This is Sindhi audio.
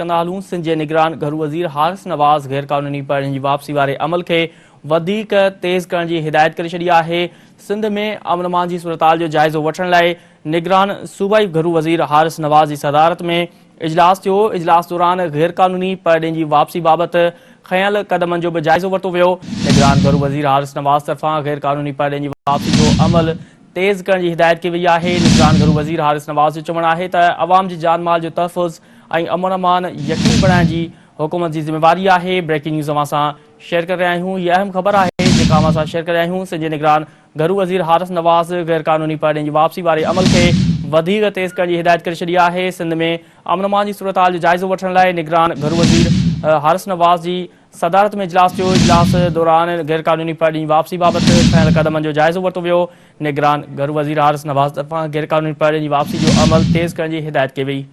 ڪندا هلون، سنڌ جي نگران گهرو وزير حارث نواز غيرقانوني پرڏيهين جي واپسي واري عمل کي وڌيڪ تيز ڪرڻ جي هدايت ڪري ڇڏي آهي. سنڌ ۾ امن امان جي صورتحال جو جائزو وٺڻ لاء نگران صوبائي گهرو وزير حارث نواز جي صدارت ۾ اجلاس ٿيو. اجلاس دوران غيرقانوني پرڏيهين جي واپسي بابت کنيل قدمن جو به جائزو ورتو ويو. نگران گهرو وزير حارث نواز طرفان غيرقانوني پرڏيهين جي واپسي جو عمل تيز ڪرڻ جي هدايت ڪئي وئي آهي. نگران گهرو وزير حارث نواز جو چوڻ آهي ته عوام جي جان مال جو تحفظ ۽ امن امان يقيني بڻائڻ جي حڪومت جي ذميواري آهي. بريڪنگ نيوز اوهان سان شيئر ڪري رهيا آهيون. هي اهم خبر آهي جيڪا اوهان سان شيئر ڪري رهيا آهيون. سنڌ جي نگران گهرو وزير حارث نواز غيرقانوني پرڏيهين جي واپسي واري عمل کي وڌيڪ تيز ڪرڻ جي هدايت ڪري ڇڏي آهي. سنڌ ۾ امن امان جي صورتحال جو جائزو وٺڻ لاء نگران گهرو وزير حارث نواز جي صدارت ۾ اجلاس ٿيو، اجلاس دوران غيرقانوني پرڏيهي واپسي بابت کنيل قدمن جو جائزو ورتو ويو، نگران گهرو وزير حارث نواز طرفان غيرقانوني پرڏيهين جي واپسي جو عمل تيز ڪرڻ جي هدايت ڪئي وئي.